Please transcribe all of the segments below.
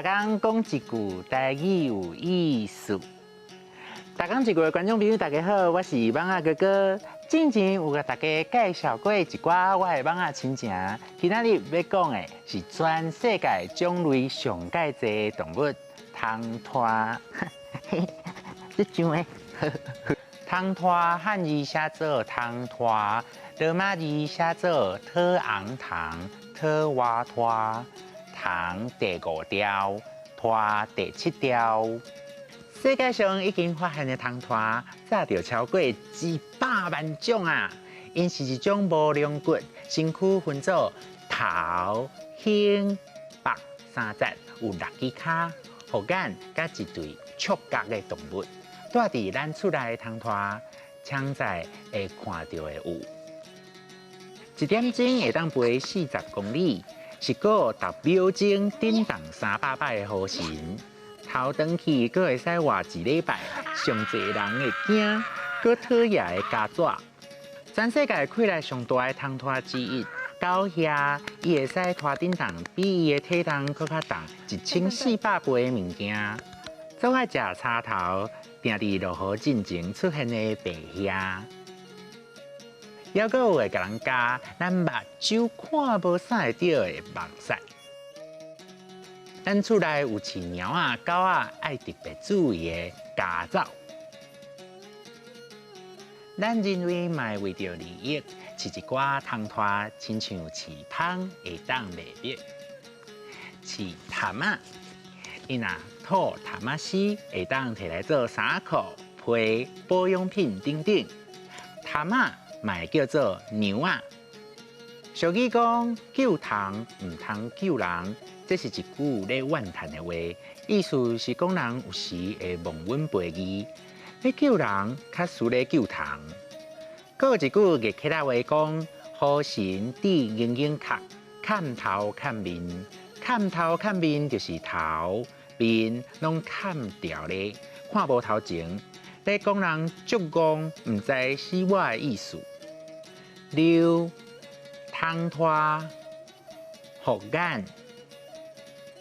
逐工講一句台語有意思。逐工一句的觀眾朋友，大家好，我是蠓仔哥哥。之前有共大家介紹過一寡我的蠓仔親情，今仔日欲講的是全世界種類上蓋濟的動物——蟲豸。這像的。蟲豸漢字寫做蟲豸，羅馬字寫做特昂糖、特瓦拖。蟲第五條，豸第七條。世界上已經發現的蟲豸，早就超過100萬種啊！𪜶是一種無龍骨、身軀分做頭、胸、腹三節，有六支跤、護眼佮一對觸角的動物。蹛佇咱厝內的蟲豸，常在會看著的有，一點鐘會當飛40公里，是閣10秒鐘振動300擺的雨神。頭轉去，閣會使活一禮拜，上濟人會驚，閣討厭的虼跩。全世界氣力上大的蟲豸之一，狗蟻，伊會使拖振動比伊的體重閣較重1400倍的物件。總愛食柴頭，定佇落雨進前出現的白蟻。猶閣有會共人咬，咱目睭看無啥會著的木虱。咱厝內有飼貓仔、狗仔，愛特別注意的家走。咱人類嘛會為著利益，飼一寡蟲豸，親像飼蜂會當賣蜜。飼蚶仔，伊若吐蚶仔絲，會當提來做衫褲、被、保養品等等。蚶仔嘛會叫做娘仔。俗語講救蟲毋通救人，這是一句咧怨嘆的話，意思是講人有時會忘恩背義，咧救人較輸咧救蟲。閣有一句月客仔話講：雨神致英英殼，崁頭崁面，崁頭崁面就是頭面攏崁掉咧，看無頭前。咧講人足戇，毋知死活的意思。溜、蟲豸、護眼、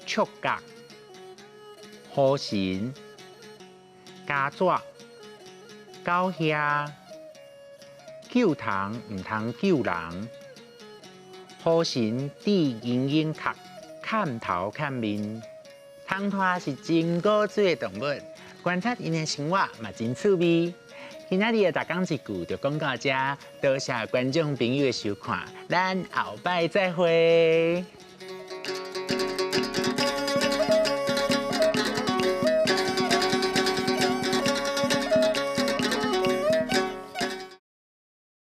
觸角、雨神、虼跩、狗蟻、救蟲毋通救人、雨神致英英殼，崁頭崁面。蟲豸是真古錐的動物，觀察𪜶的生活嘛真趣味。今仔日的逐工一句就講到這，多謝觀眾朋友的收看，咱後擺再會。